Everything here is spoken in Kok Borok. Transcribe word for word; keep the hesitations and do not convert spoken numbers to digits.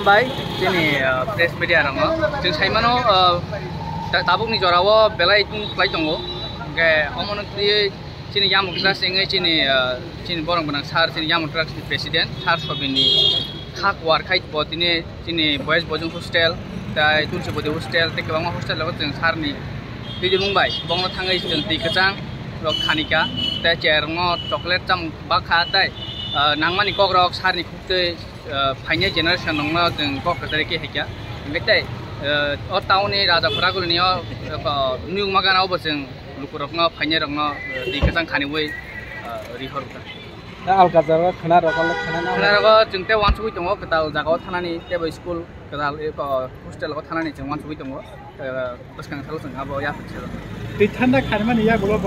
Bai, chini, ah, press media rokno. Chwng sai mano, ah, ta-, tabukni jorao belai tong-, kwlai tongo. Hwnkhe omono twiwi chini Yamruk Trust wngwi chini, ah, chini borok gwnang sir, chini Yamruk Trust ni president, sir Sobinni kha kuar khai bo tini chini boys boyjwng hostel, tai Tulsibodi hostel, tei kwbangma hostel rogo chwng sir ni twijlung bai bongno thangwi chwng twi kwchang rok khanika, tei chair rokno chocolate chamung bakha, tei, ah, nangmani kok rok sir ni khuk twi ah, phainai generation rokno chwng kok kwchari khe hai kha. Hingkhe tei, ah, o town ni Raja Khoragul ni o, ah, nuyungma gana o bo chwng lukurokno phainai rokno, ah, twi kwchang khaniwi, ah, rihor kha. Da alka jaga khna rok, khna na. Khna rogo chwng tei uansugwi tongo, kwtal jaga o thanani tei bo school kwtal, eh, ko-, hostel o thanani chwng uansugwi tongo. Ah, bwskang salo chwng abo yapri salo. Twi thanda khanmani yagulo bo.